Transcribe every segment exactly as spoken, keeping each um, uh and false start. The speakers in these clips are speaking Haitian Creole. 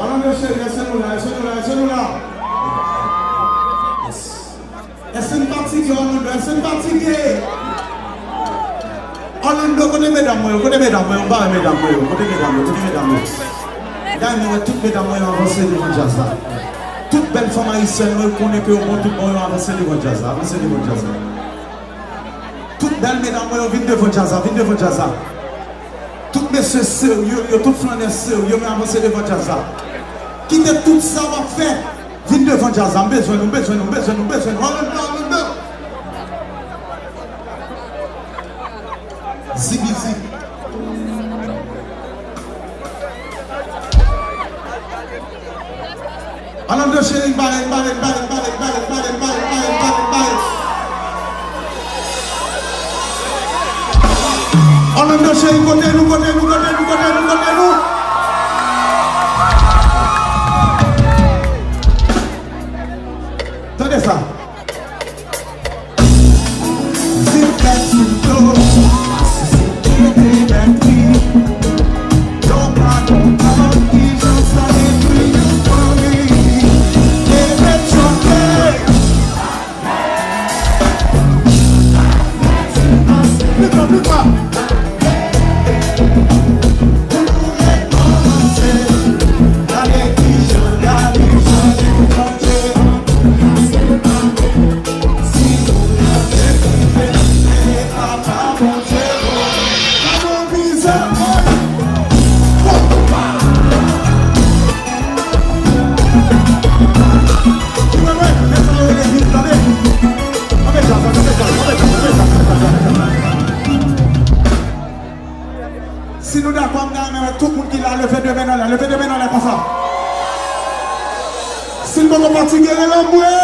Malandro cheri, èske nou la? Èske nou la? Èske nou la? Èske n fatige, Orlando? Èske n fatige? Orlando, kote medam mwen yo? Kote medam mwen yo? M pa wè medam mwen yo. Kote medam yo? Kote medam yo? Dayè, mwen wè tout medam mwen yo avanse devan djaz la. Tout bèl fanm ayisyèn mwen konnen ke yo bon, tout bon, yo avanse devan djaz la. Avanse devan djaz la. Tout bèl medam mwen yo, vin devan djaz la, vin devan djaz la. Tout mesye serye, yo tout flannè serye, men avanse devan djaz la. Kite tout sa w ap fè, vin devan djaz la. M bezwen nou, m bezwen nou, m bezwen nou, m bezwen nou. Orlando, Orlando. Zibizi. Orlando cheri, m bare, m bare, m bare. Orlando cheri, kote nou, kote nou, kote nou, kote nou, kote nou? Tande sa. Si nou dakò, m ta renmen wè tout moun ki la leve de men anlè, leve de men anlè konsa. Si n poko fatige, leve anlè.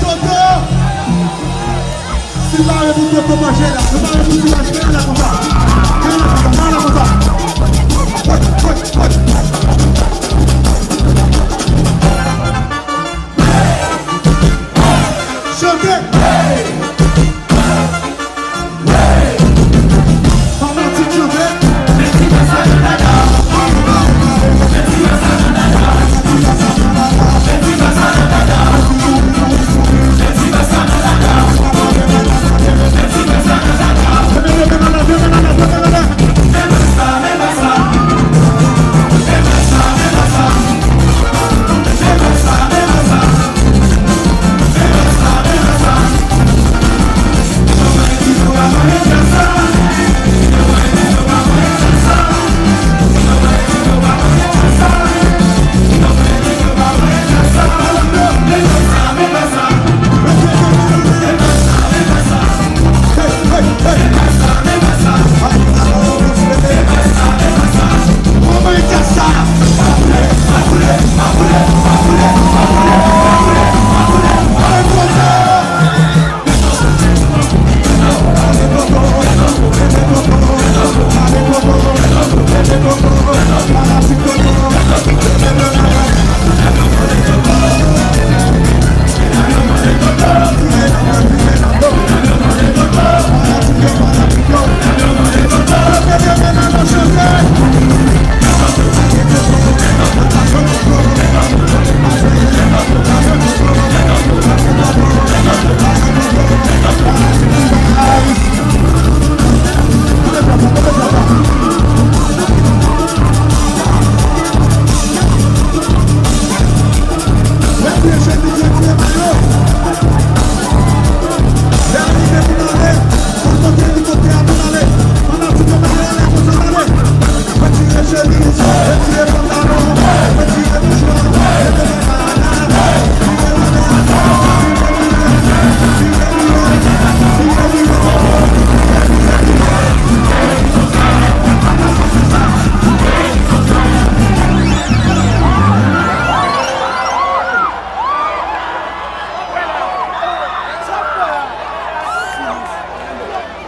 Toto! Separe pou Toto manje la. Separe pou ti manje la konsa. Manje la konsa, manje la konsa. Wè, wè, wè. Chante! Fanatik chante!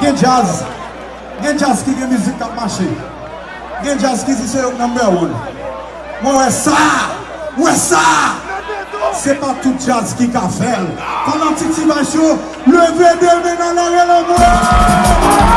Gen djaz, gen djaz ki gen mizik k ap mache. Gen djaz ki di se yo k number one. Mwen wè sa! Wè sa! Se pa tout djaz ki ka fè l. Fanatik T-Vice yo, leve de men n al lare lanmou!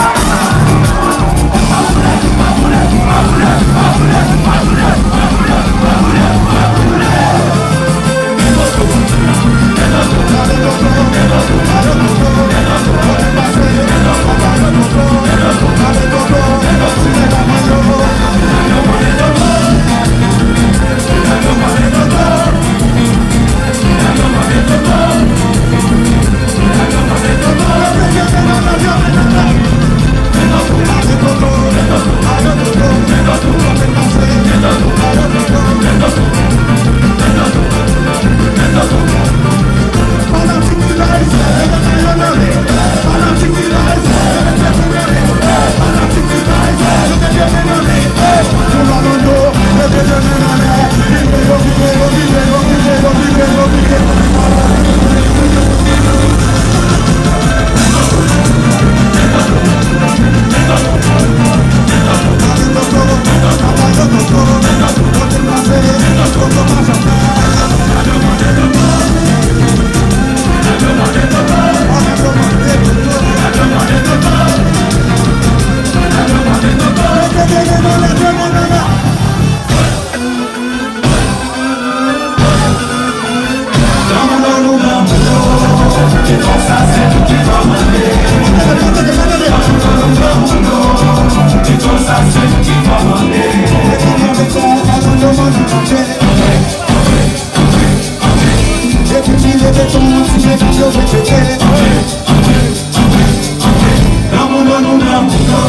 Granmoun an nou, granmoun yo,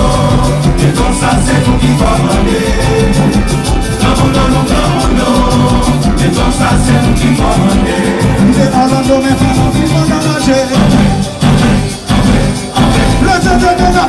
se konsa se nou ki fò mande. Granmoun an nou, granmoun yo, se konsa se nou ki fò mande. M te Orlando, men fè yon ti pandan manje. Leve de men nan.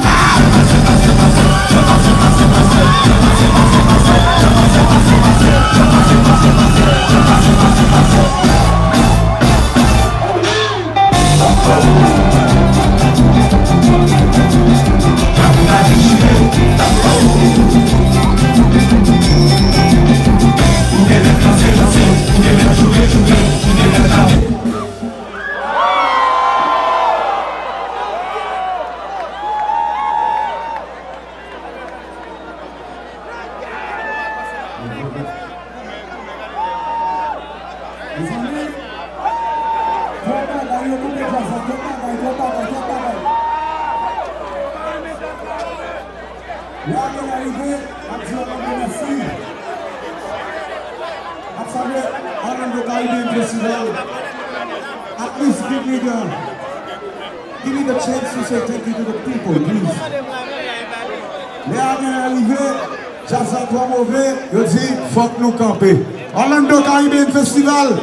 Lè a gen arive, n ap di Orlando mèsi. N ap salye Orlando Caribbean Festival. At least give me the, give me the chance to say thank you to the people, please. Lè a gen arive, djaz la twò move, yo di fòk nou kanpe. Orlando Caribbean Festival,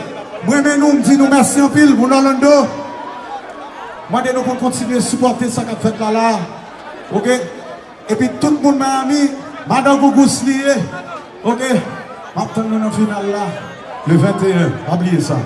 mwen menm nou, m di nou mèsi anpil, moun Orlando. Mande nou pou kontinye sipòte sa k ap fèt la la. Oke? Epi tout moun Miami, madan Gougous li ye. Oke? M ap tann nou nan final la le venteyen. Pa bliye sa.